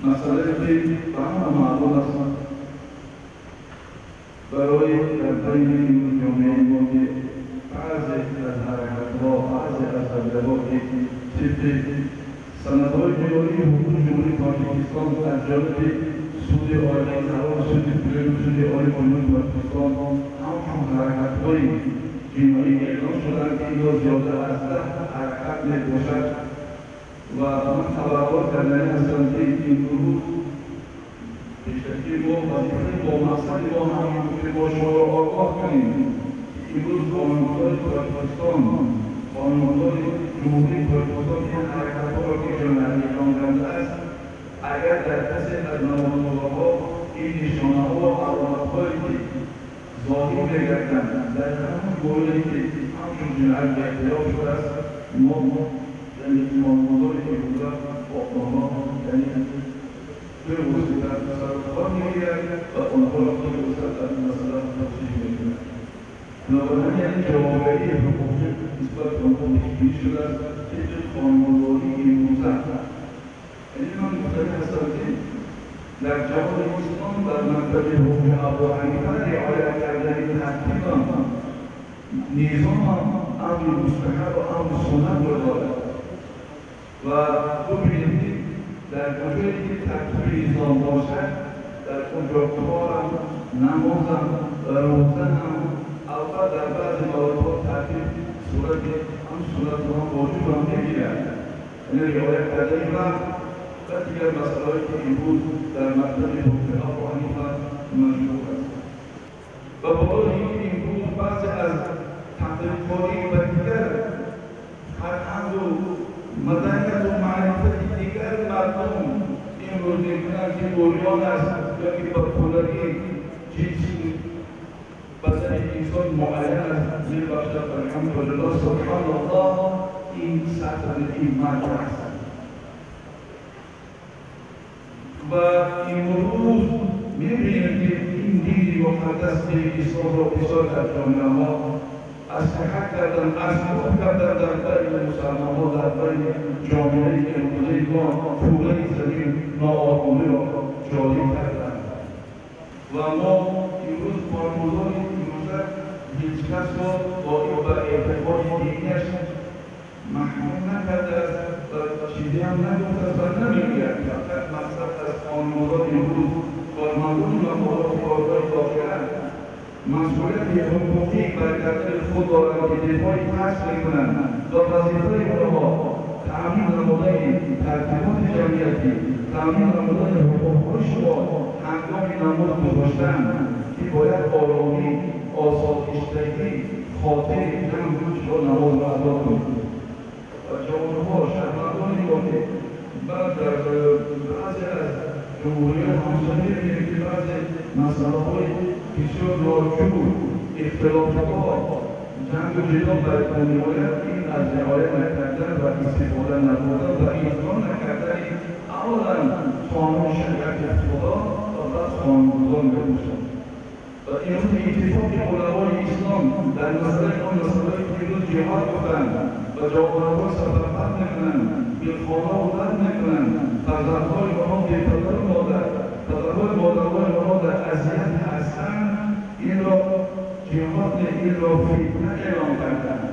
مسئله که به همه معلوم است برای در بین این جامعه ما که بعضی از حرکت‌ها، بعضی از تجربه‌ها که طبق سندهای معیاری حقوق جمهوری تاجیکستان از جانب سود عالی قرار سود پلن سود عالی قانون تاجیکستان همچون حرکت‌های جنایی اعلام شدند که اینا زیاده از 10 حرکت میباشد و من خبردار کردنی هستم که امروز پیشکی ما وظیفه با مقصد ما همین بود که ما شما را آگاه کنیم. امروز قانونگذار تاجیکستان، قانونگذار جمهوری تاجیکستان این حرکت‌ها را که جنایی اعلام کرده است، اگر در کسی از نمازگزارها این نشانه‌ها و علامت‌هایی که ظاهر می‌گردند در همان گروهی که همچون جنایت اعتراف شده است، ما یعنی قانونگذار امروزه با آنها یعنی به وسیله سرکار می‌گیرد و آنها را به وسیله در این مسئله توصیف می‌کند. بنابراین یعنی جوابگری حقوقی نسبت به آنها پیش‌بینی شده است طبق قانونگذاری امروزه. یعنی من گفتنی هستم که در جهان اسلام در مکتب حقوق ابوحنیفه رعایت کردن ترتیب نظام امر مستحب و امر سنت را دارد و ببینید که در کجایی که ترتیب نظام باشد در اونجا کارم، نمازم و روزنم اول در بعضی موارد ترتیب صورت هم صورت هم واجب هم میگیرد. یعنی رعایت کردن وقت و دیگر مسئله‌هایی که امروز در مکتب حقوق ابوحنیفه مشهور است. و بالای اینکه امروز بعضی از تقریب‌کاری و دیگر فرهنگ و مدنیت و معرفت دیگر مردم امروز می‌کنند که عریان است یا که با کلگی جنسی بدن انسان معین است، می‌بخشد. الحمدلله سبحان الله این سطح این مرد است. و امروز می‌بینیم که این دین مقدس دین اسلام را بسیار در جامعه‌ها از صحت کردن، از خوب کردن در بین مسلمان‌ها، در بین جامعه امروزی ما پوره زمین ناآرامی را جاری کردند. و ما امروز قانونگذار امروزه هیچ کس را با اعتقاد دینیش محکوم نکرده است و چیزی هم نگفته است و نمیگوید. فقط مقصد از قانونگذار امروز کارمندان مقامات کارگاه داخله مسئولیت حقوقی بر گردن خود دارند که دفاعی پس میکنند و وظیفه آنها تأمین نمودن ترتیبات جمعیتی، تأمین نمودن حقوقهای شما هنگام نماز گذاشتن که باید آرامی، آسایشتگی، خاطر جمع را نماز را ادا کنید. و جوانها، شهروندان ما که بعد در بعضی از جمهوری همسایه می‌بینیم که بعضی مسئله‌های بسیار ناجور، اختلافات، جنگ و جدال برپا می‌آید، این از رعایت نکردن و استفاده نبردن و اجرا نکردن اولا قانون شریعت خدا و بعد قانونگذار می‌باشد. و امروز اتفاق علمای اسلام در مسئله آن مسئله که امروز جهاد گفتند و جوانان سفر می‌کنند، بی‌خانه و بد می‌کنند، فرزندهای آنها بی پدر و مادر، پدرهای مادرهای آنها در اذیت هستند، این را جهاد، این را فتنه اعلام کردند.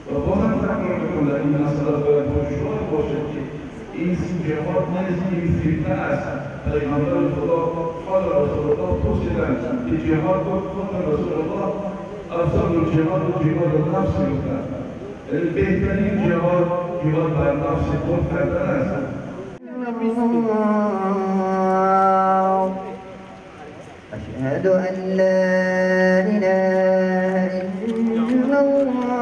و بازم تکرار می‌کنم در این مسئله باید هوشیار باشد که این جهاد نیست، این فتنه است. پیغمبر خدا قال رسول الله پرسیدند که جهاد گفت قال رسول الله افضل الجهاد جهاد النفس گفتند. یعنی بهترین جهاد جهاد بر نفس خود کردن است. أشهد أن لا إله إلا الله.